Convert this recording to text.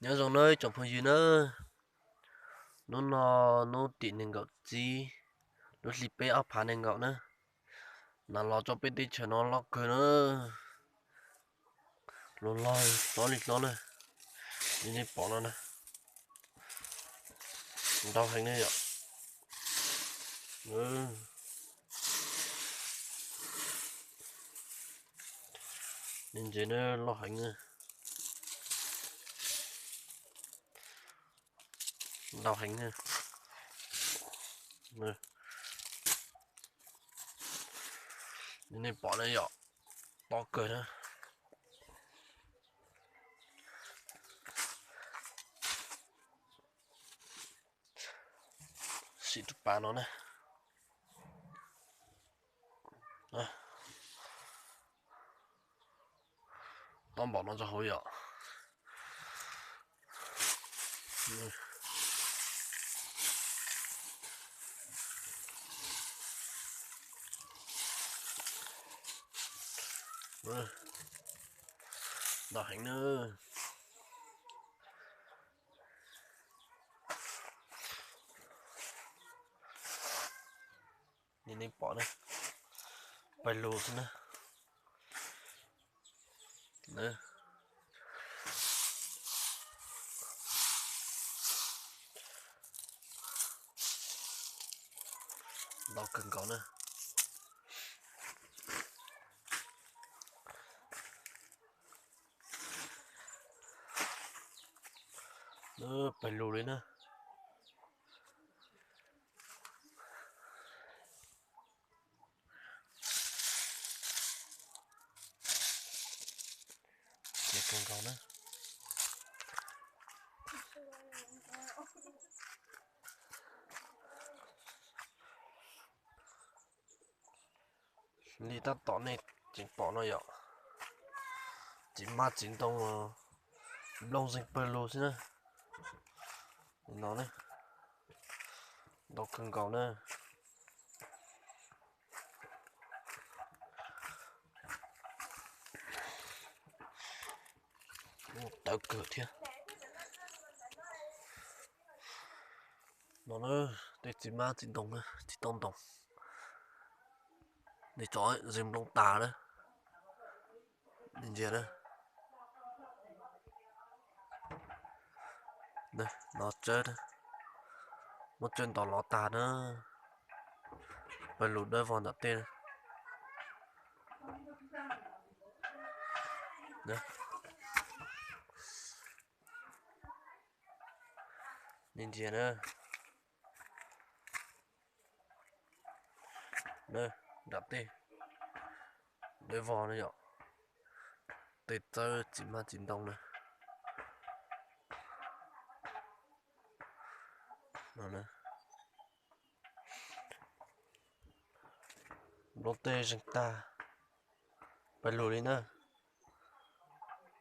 Nyob zoo nawb tsoom phooj ywg nawb, hnub no hnub tim nees nkaum txib, lub hli peb ob phav nees nkaum na. Nas los tso peb teb chaws no loj kawg na, los loj hlob li hlob na, li nej pom no na, ntau heev ne yom. Li ntses na, loj heev na, ntau heev na. Li nej pom na yom, tob kawg na. Sim tus pas no na. Tob npaum no rau hauv yom. Ntau heev na. Li nej pom na, pawg lug xwb na. Ntau kawg nkaus na. Pawg lug li na. Ces kawg nkaus na. Li tab tom nej tseem pom no yom, txiv hmab txiv ntoo, nplooj zeeg pawg lug xwb na. No na, ntau kawg nkaus na. Tawv kawg thiab. No na, tej txiv hmab txiv ntoo, txiv tauj ntoo, nej tso zeeg nplooj tas na. Nej ntsia na, no tsawb, muab tsawb ntaus lov tag na. Pawg lug dawb vog nram tej. Nej ntsia na, nram tej dawb vog na yom, tej txawb txiv hmab txiv ntoo na. Nplooj tej zeeg tag, pawg lug li na.